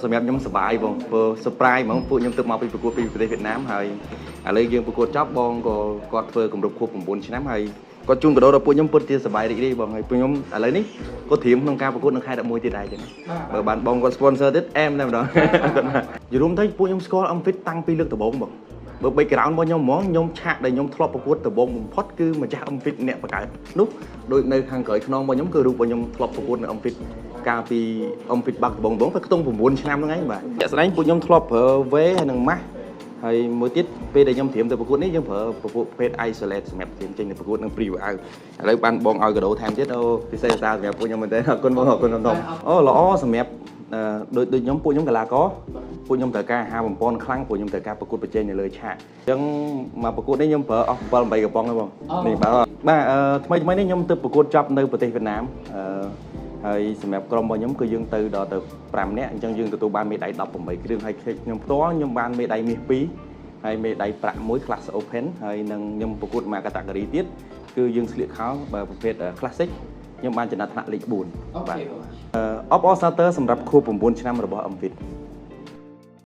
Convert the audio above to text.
សម្រាប់ខ្ញុំសប្បាយបងព្រោះ surprise ហ្មងពួកខ្ញុំទៅមកពីប្រកួតពីប្រទេសវៀតណាមហើយឥឡូវយើងប្រកួតចប់បងក៏គាត់ធ្វើគម្រប់ខួប9ឆ្នាំហើយគាត់ជូនកាដូដល់ពួកខ្ញុំពិតជាសប្បាយរីករាយបងហើយពួកខ្ញុំឥឡូវនេះក៏ត្រៀមក្នុងការប្រកួតនៅខែ11ទៀតដែរចឹងបើបានបងគាត់ sponsor ទៀតអែមតែម្ដងគាត់ណានិយាយរួមទៅពួកខ្ញុំស្គាល់ MFIT តាំងពីលើកដំបូងបងបើ background របស់ខ្ញុំហ្មងខ្ញុំឆាកដែលខ្ញុំធ្លាប់ប្រកួតដំបូងបំផុតគឺម្ចាស់ MFIT អ្នកបង្កើតនោះដូចនៅខាងក្រោយខ្នងរបស់ខ្ញុំគឺរូបរបស់ខ្ញុំធ្លាប់ប្រកួតនៅ MFIT កាលពី MFIT បាក់ដំបូងៗទៅខ្ទង់9ឆ្នាំហ្នឹងឯងបាទជាក់ស្ដែងពួកខ្ញុំធ្លាប់ប្រើ V ហើយនិង Mask ហើយមួយទៀតពេលដែលខ្ញុំត្រៀមទៅប្រកួតនេះយើងប្រើពពួកប្រភេទ isolate សម្រាប់ត្រៀមចេញទៅប្រកួតនឹង pre workout ឥឡូវបានបងឲ្យកាដូថែមទៀតអូពិសេសសារសម្រាប់ពួកខ្ញុំមែនទេអរគុណបងអរគុណធំអូល្អសម្រាប់អឺដូចដូចខ្ញុំពួកខ្ញុំកីឡាករពួកខ្ញុំត្រូវការអាហារបំពន់ខ្លាំងពួកខ្ញុំត្រូវការប្រកួតប្រជែងនៅលើឆាកអញ្ចឹងមកប្រកួតនេះខ្ញុំប្រើអស់7 8កំប៉ុងហ្នឹងបងនេះបាទបាទអឺថ្មីថ្មីនេះខ្ញុំទៅប្រកួតចប់នៅប្រទេសវៀតណាមអឺហើយសម្រាប់ក្រុមរបស់ខ្ញុំគឺយើងទៅដល់ទៅ5នាក់អញ្ចឹងយើងទទួលបានមេដាយ18គ្រឿងហើយខ្ញុំផ្ទាល់ខ្ញុំបានមេដាយមាស2ហើយមេដាយប្រាក់មួយ Class Open ហើយនឹងខ្ញុំប្រកួតមួយ category ទៀតគឺយើងស្លៀកខោបើប្រភេទ Classic ខ្ញុំបានចំណាត់ថ្នាក់លេខ4បាទអបអរសាទរសម្រាប់ខួប9ឆ្នាំរបស់ MFIT។